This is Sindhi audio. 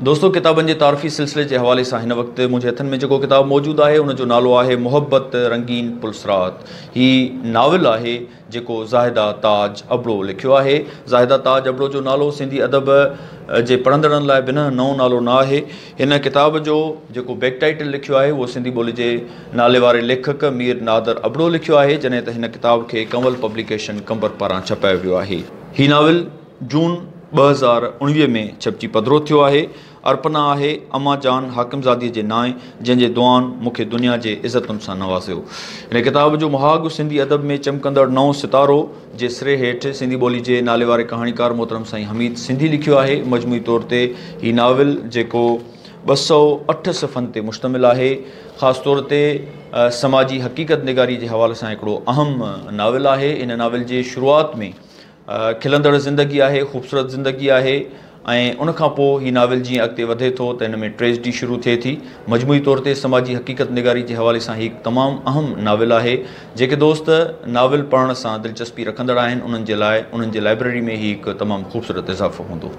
دوستو ڪتابن جي تعارفي سلسلي جي حوالي سان هن وقت منهنجي هٿن ۾ جيڪو ڪتاب موجود آهي ان جو نالو آهي محبت رنگين پلصراط. هي ناول آهي جيڪو زاهده تاج ابڙو لکيو آهي. زاهده تاج ابڙو جو نالو سنڌي ادب جي پڙهندڙن لاء بنهه نئون نالو نه آهي. هن ڪتاب جو جيڪو بيڪ ٽائيٽل لکيو آهي اهو سنڌي ٻولي جي نالي واري ليکڪ مير نادر ابڙو لکيو آهي، جڏهن ته هن ڪتاب کي ڪنول پبليڪيشن قمبر پاران ڇپايو ويو آهي. هي ناول جون 2019 ۾ ڇپجي پڌرو ٿيو آهي. ارپنا آهي اما جان حاڪمزاديء جي نانء، جنهن جي دعائن مون کي دنيا جي عزتن سان نوازيو. هن ڪتاب جو مهاڳ سنڌي ادب ۾ چمڪندڙ نئون ستارو جي سري هيٺ سنڌي ٻولي جي ناليواري ڪهاڻيڪار محترم سائين حميد سنڌي لکيو آهي. مجموعي طور تي هي ناول جيڪو 208 صفحن تي مشتمل آهي، خاص طور تي سماجي حقيقت نگاري جي حوالي سان هڪڙو اهم ناول آهي. هن ناول جي شروعات ۾ کلندڙ زندگي آهي، خوبصورت زندگي آهي ۽ ان کان پوء هي ناول جيئن اڳتي وڌي ٿو ته هن ۾ ٽريجڊي شروع ٿئي ٿي. مجموعي طور تي سماجي حقيقت نگاري جي حوالي سان هي هڪ تمام اهم ناول آهي. جيڪي دوست ناول پڙهڻ سان دلچسپي رکندڙ آهن انهن جي لاء انهن جي لائبريري ۾ هي هڪ تمام خوبصورت اضافو هوندو.